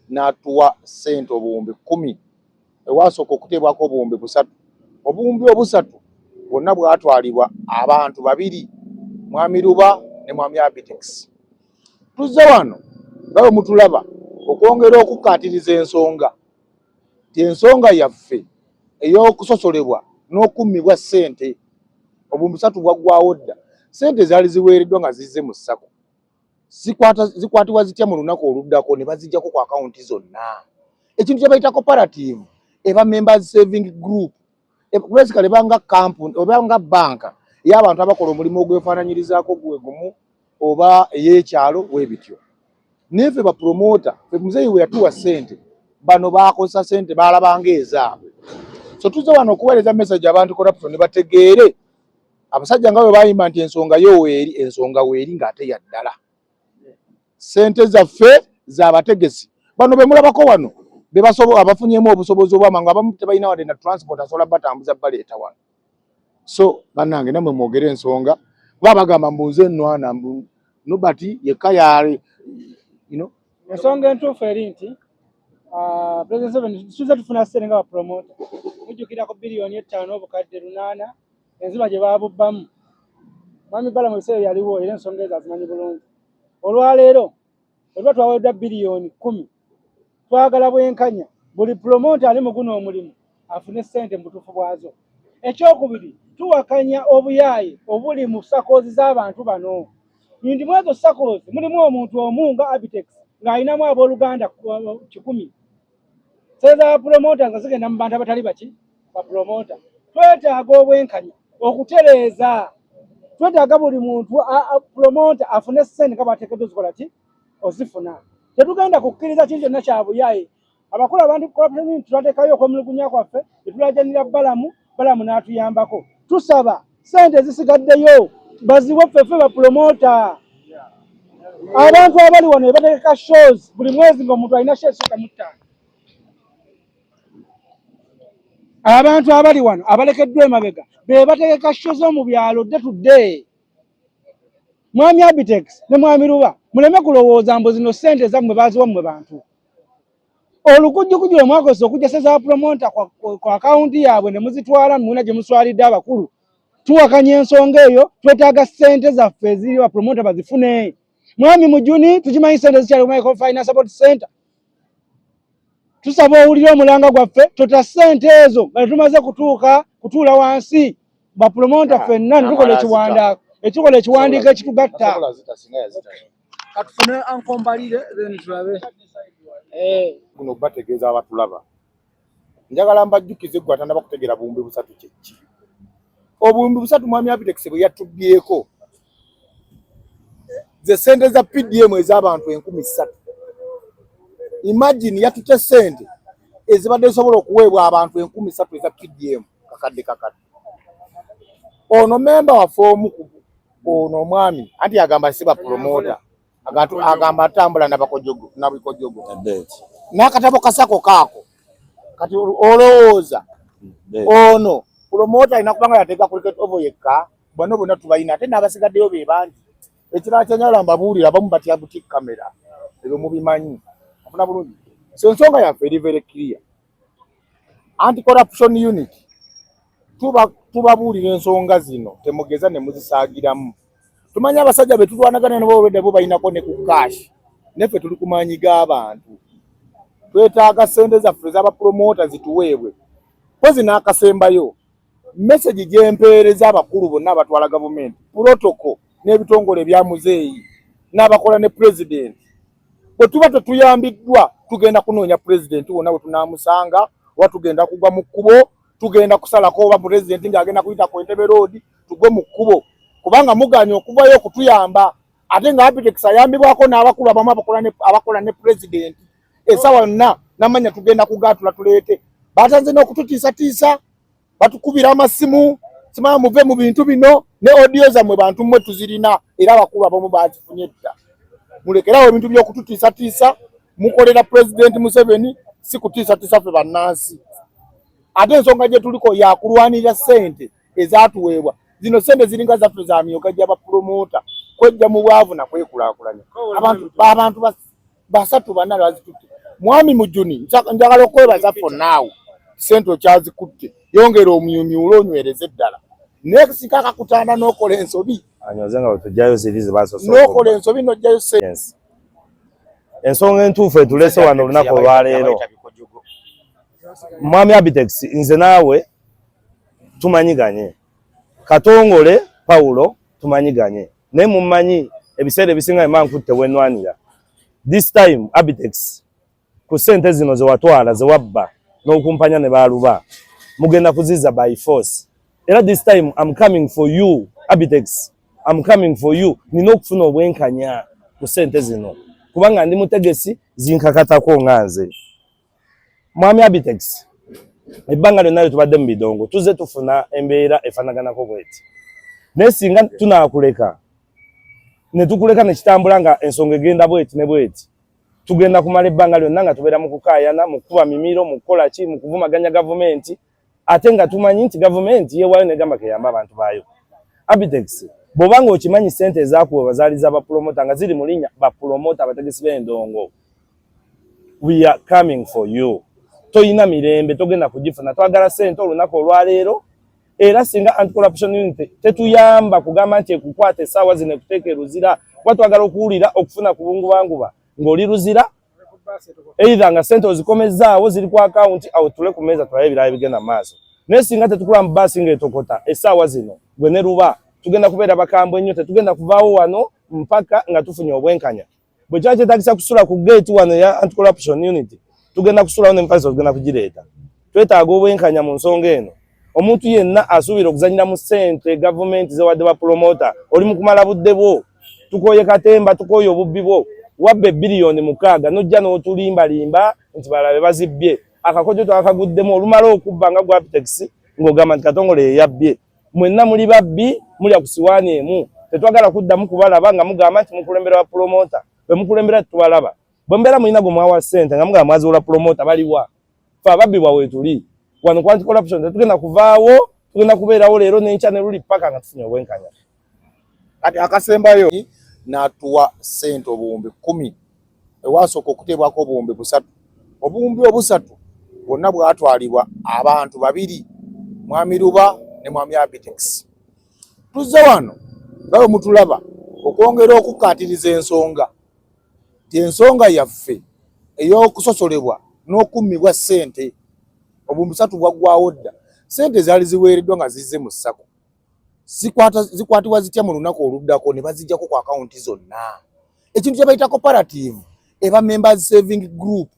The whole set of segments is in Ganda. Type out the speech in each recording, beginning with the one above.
N'atuwa ssente 10,000. Ewasooka okuteebwako 3000, obuwumbi obusatu bwonna bwatwalibwa abantu babiri, Mwami Luba ne Mwami Abitex. Tuzze wano nga bwe mutulaba okwongera okukkaatiriza ensonga nti ensonga yaffe ey'okusosolebwa n'okummibwa ssente, 3000 bwaggwawo dda. Ssente zaali ziweereddwa nga zizze mu SACCO, zikwatibwa zitya mu lunaku oluddako ne baziggyako ku akawunti zonna? Ekintu kye bayita cooperative eba members saving group, basically ebanga kampuni oba nga banka ey'abantu abakola omulimu ogwefaananyirizaako gwe gumu oba ey'ekyalo bwe bityo. Naye ffe bapromota, ffe muzeeyi we yatuwa ssente, bano bakozesa ssente baalabanga ezaabwe. So tuzze wano okuweereza message abantu corruption ne bategeere abasajja nga bwe bayimba nti ensonga yo weeri, ensonga weeri ng'ate ya ddala. Ssente zaffe z'abategesi bano be mulabako wano be abafunyemu obusobozi obwamangu. Abamu tebalina wadde na transport asobola batambuza baleeta wano. So bannange, nammwe mwogere ensonga, kuba bagamba mbu nze nnwana, mbu Nobert yekka ya. Ensonga entuufu eri nti President Museveni, tuze tufuna ssente nga bapromota. Mujjukira ku 5,800,000 enziba gye baabubbamu. Mwami Bala mu biseera yaliwo era ensonga ezo azimanyi bulungi. Olwaleero bwe tuba twaweereddwa 10 biliyoni, twagala bwenkanya, buli promota ali mu guno omulimu afune ssente mu butuufu bwazo. Ekyokubiri, tuwakanya obuyaaye obuli mu SACCOs z'abantu bano, nti mu ezo SACCOs mulimu omuntu omu nga Abitex ng'alinamu abooluganda 100. Ssente za promota nga zigenda mu bantu abatali baki bapromota. Twetaaga obwenkanya okutereeza. Twetaaga buli muntu promota afune ssente nga bwateekeddwa ozikola ki ozifuna. Tetugenda kukkiriza kintu kyonna kya buyaaye. Abakulu abantu corruption, tulateekayo okwemulugunya kwaffe ne tulajanira Balamu, Balamu n'atuyambako. Tusaba sente ezisigaddeyo baziwe ffeffe bapromota. Abantu abali wano bebategeka shows buli mwezi ng'omuntu alina show esukka mu ttaano. Abantu abali wano abalekeddwa emabega be bategeka show z'omu byalo dde tudde. Mwami Abitex ne Mwami Luba, muleme kulowooza mbu zino ssente zammwe baaziwa mmwe bantu. Olukujjukujju lwe mwakozesa okujja ssente za promota ku akawunti yaabwe ne muzitwala muna gye muswalidde abakulu, tuwakanya ensonga eyo. Twetaaga ssente zaffe eziri bapromota bazifune. Mwami Mujuni, tukimanyi ssente zikyali ku Microfinance Support Center. Tusaba owulire omulanga gwaffe, tota ssente ezo nga tetumaze kutuuka kutuula wansi bapromota ffenna ne tukola ekiwandiiko, ekikola ekiwandiiko ekitugatta. Katufune ankombalire, then tulabe. Guno bategeeza abatulaba, njagala mbajjukize gwe atannaba kutegeera 3000 kyeki. 3000 mwami Abitex bwe yatubbyeko ze sente za PDM ez'abantu 3000. Imagine, yatute sente ezibadde zisobola okuweebwa abantu 3000 eza PDM kakadde kakadde. Ono memba waffe omu, ono omwami anti agamba si bapromota, agamba atambula nabakojogo nabikojogo n'akatabo ka SACCO kaako. Kati olowooza ono promota alina kubanga yateeka Cricket Oval yekka? Bano bonna tubalina, ate n'abasigaddeyo be bangi. Ekirala kyenjagala mbabuulira, abamu batya buti kamera, ebyo mubimanyi, afuna bulungi. So ensonga yaffe eri very clear. Anti corruption unit, tubabuulira ensonga zino, temugeza ne muzisaagiramu. Tumanyi abasajja be tulwanagana nabo olwedda bo balinako ne ku cash, neffe tuli ku maanyi g'abantu. Twetaaga ssente zaffe ez'abapromota zituweebwe. Pozi n'akasembayo, message gyempeereza abakulu bonna abatwala gavumenti, protocol n'ebitongole ebya muzeeyi n'abakola ne pulezidenti, bwe tuba tetuyambiddwa tugenda kunoonya pulezidenti wonna bwe tunaamusanga, oba tugenda kugwa mu kkubo, tugenda kusalako, oba pulezidenti ng'agenda kuyita ku Entebbe Road, tugwe mu kkubo, kubanga muganye okuvayo okutuyamba, ate nga Abitex ayambibwako n'abakulu abamu abakola ne pulezidenti. Essaawa yonna namanya tugenda kugaatula tuleete. Batanze n'okututiisatiisa, batukubira amasimu, simanya muve mu bintu bino ne audio zammwe. Bantu mmwe tuzirina, era abakulu abamu bazifunye dda. Mulekerawo ebintu by'okututiisatiisa. Mukolera Pulezidenti Museveni, si kutiisatiisa ffe bannansi. Ate ensonga gye tuliko yakulwanirira ssente ezatuweebwa. Zino ssente ziringa zaffe za myoga gy'abapromota kwejja mu bwavu na kwekulaakulanya abantu. Abantu Basatu bana bazitutte. Mwami Mujuni, njagala okwebaza for now, sente okyazikutte, yongera omumyumyule onywereze ddala. Naye singa akakutanda n'okola ensobi, anyoze nga wetujjayo ziri zebasoose n'okola ensobi n'ojjayo sente. Yes. Ensonga entuufu etulese wano olunaku olwaleero, Mwami Abitex, nze naawe tumanyiganye, Katongole Paulo tumanyiganye, naye mumanyi ebiseera ebisinga ema nkutte wenwanira. This time Abitex, ku ssente zino zewatwala zewabba n'okumpanya ne baaluba, mugenda kuziza by force. Era this time I'm coming for you, Abitex, I'm coming for you. Nina okufuna obwenkanya ku ssente zino kubanga ndi mutegesi, zinkakatako nga nze Mwami Abitex. Ebbanga lyonna lye tubadde mu bidongo tuzze tufuna embeera efaanaganako bweti, naye singa tunaakuleka ne tukuleka ne kitambula nga ensonga egenda bweti ne bweti, tugenda kumala ebbanga lyonna nga tubeera mu kukaayana, mu kukuba mimiro, mu kukola ki, mu kuvumaganya gavumenti, ate nga tumanyi nti gavumenti yeewaayo negamba keyamba abantu baayo. Abitex, bw'oba nga okimanyi ssente ezaakuweebwa zaali za bapulomota nga ziri mu linnya bapulomota abategesi b'endongo, we are coming for you. Toyina mirembe, togenda kugifuna. Twagala ssente olunaku olwaleero. Era singa Anti-Corruption Unit tetuyamba kugamba nti ekukwata essaawa zino ekuteeka eruzira, kuba twagala okuwulira okufuna kubungubanguba ng'oli Luzira, either nga ssente ozikomezzaawo ziri ku akawunti, awo tule ku mmeeza tulabe ebirala ebigenda mu maaso. Naye singa tetukula mu baasi ng'etokota essaawa zino, gwe ne Luba tugenda kubeera bakambwe nnyo. Tetugenda kuvaawo wano mpaka nga tufunye obwenkanya. Bwe kiba kyetagisa kusula ku gate wano eya Anti-Corruption Unit, tugenda kusulawo n'emifaliso tugenda kugireeta. Twetaaga obwenkanya mu nsonga eno. Omuntu yenna asuubira okuzanyira mu ssente gavumenti zewadde bapulomota, oli mu kumala budde bwo. Tukooye katemba, tukooye obubbi bwo. Wabba 6 biliyoni n'ojja n'otulimbalimba nti balabe bazibbye. Akakojo twakaguddemu. Olumala okubba nga gwa Abitex ng'ogamba nti Katongole yeyabbye. Mwenna muli babbi, mulya ku siwaani emu. Tetwagala kuddamu kubalaba nga mugamba nti mukulembera wa pulomota. Bwe mukulembera tetubalaba. Bwe mubeera mulina gwe mwawa ssente nga mugamba mwaziwola pulomota, baliwa? Fe ababbibwa weetuli wano ku Anti Corruption. Tetugenda kuvaawo, tugenda kubeerawo leero n'enkya ne luli paka nga tufunye obwenkanya. Kati akasembayo, n'atuwa ssente 10,000. Ewasooka okuteebwako 3,000, obuwumbi obusatu bwonna bwatwalibwa abantu babiri, Mwami Luba ne Mwami Abitex. Tuzze wano nga bwe mutulaba okwongera okukkaatiriza ensonga nti ensonga yaffe ey'okusosolebwa n'okummibwa ssente, 3,000 bwaggwawo dda. Ssente zaali ziweereddwa nga zizze mu SACCO, zikwatibwa zitya mu lunaku oluddako ne baziggyako ku akawunti zonna? Ekintu kye bayita cooperative eba members saving group,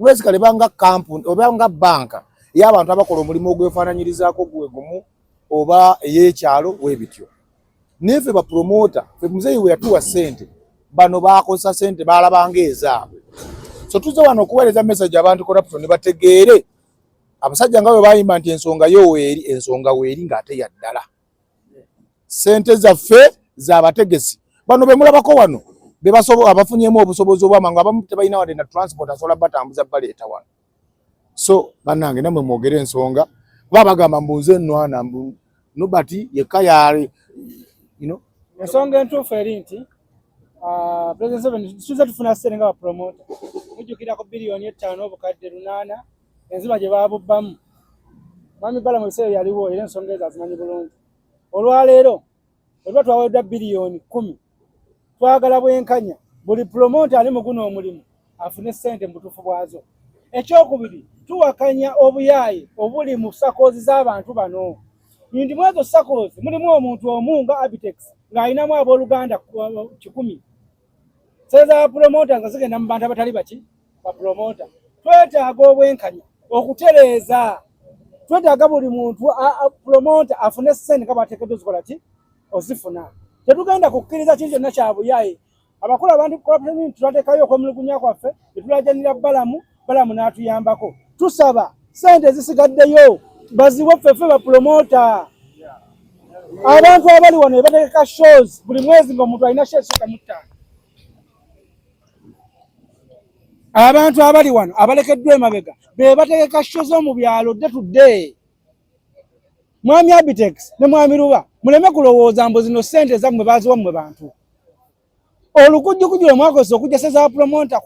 basically ebanga kampuni oba nga banka ey'abantu abakola omulimu ogwefaananyirizaako gwe gumu oba ey'ekyalo weebityo. Naye ffe bapromota, ffe muzeeyi we yatuwa ssente, bano bakozesa ssente baalabanga ezaabwe. So tuzze wano okuweereza message abantu corruption ne bategeere abasajja nga bwe bayimba nti ensonga yo weeri, ensonga weeri ng'ate ya ddala. Ssente zaffe z'abategesi bano be mulabako wano be abafunyemu obusobozi obwamangu. Abamu tebalina wadde na transport asobola batambuza baleeta wano. So bannange, nammwe mwogere ensonga, kuba bagamba mbu nze nnwana, mbu Nobert yekka yali. Ensonga entuufu eri nti President Museveni tuze tufuna ssente nga bapromota. Mujjukira ku 5 biliyoni enziba gye baabubbamu. Mwami Bala mu biseera yaliwo era ensonga ezo azimanyi bulungi. Olwaleero bwe tuba twaweereddwa 10 biliyoni, twagala bwenkanya, buli promoter ali mu guno omulimu afune ssente mu butuufu bwazo. Ekyokubiri, tuwakanya obuyaaye obuli mu SACCOs z'abantu bano, nti mu ezo SACCOs mulimu omuntu omu nga Abitex ng'alinamu abooluganda 100. Ssente za bapromota nga zigenda mu bantu abatali baki bapromota. Twetaaga obwenkanya okutereeza. Twetaaga buli muntu promota afune ssente nga bwateekeddwa ozikola ki ozifuna. Tetugenda kukkiriza kintu kyonna kya buyaaye. Abakulu abantu corruption tulateekayo okwemulugunya kwaffe ne tulajanira Balamu, Balamu n'atuyambako. Tusaba ssente ezisigaddeyo baziwe ffeffe bapromota. Abantu abali wano bebategeka shows buli mwezi ng'omuntu alina show esukka mu ttaano. Abantu abali wano abalekeddwa emabega be bategeka show z'omu byalo day to day. Mwami Abitex ne Mwami Luba, muleme kulowooza mbu zino ssente zammwe baziwa mmwe bantu. Olukujjukujju lwe mwakozesa okujja ssente za promoter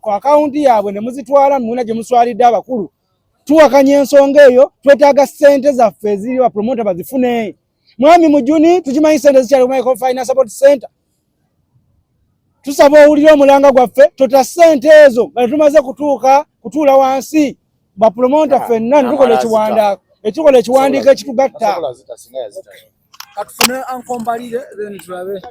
ku akawunti yaabwe ne muzitwala muna gye muswalidde abakulu, tuwakanya ensonga eyo. Twetaaga ssente zaffe eziri ba promoter bazifune. Mwami Mujuni, tukimanyi ssente zikyali ku Microfinance Support Center. Tusaba owulire omulanga gwaffe, tota ssente ezo nga tetumaze kutuuka kutuula wansi bapromoter ffenna ne tukola ekiwandiiko, ekikola ekiwandiiko ekitugatta. Tasobola zita singa yazita. Katufune ankombalire then tulabe.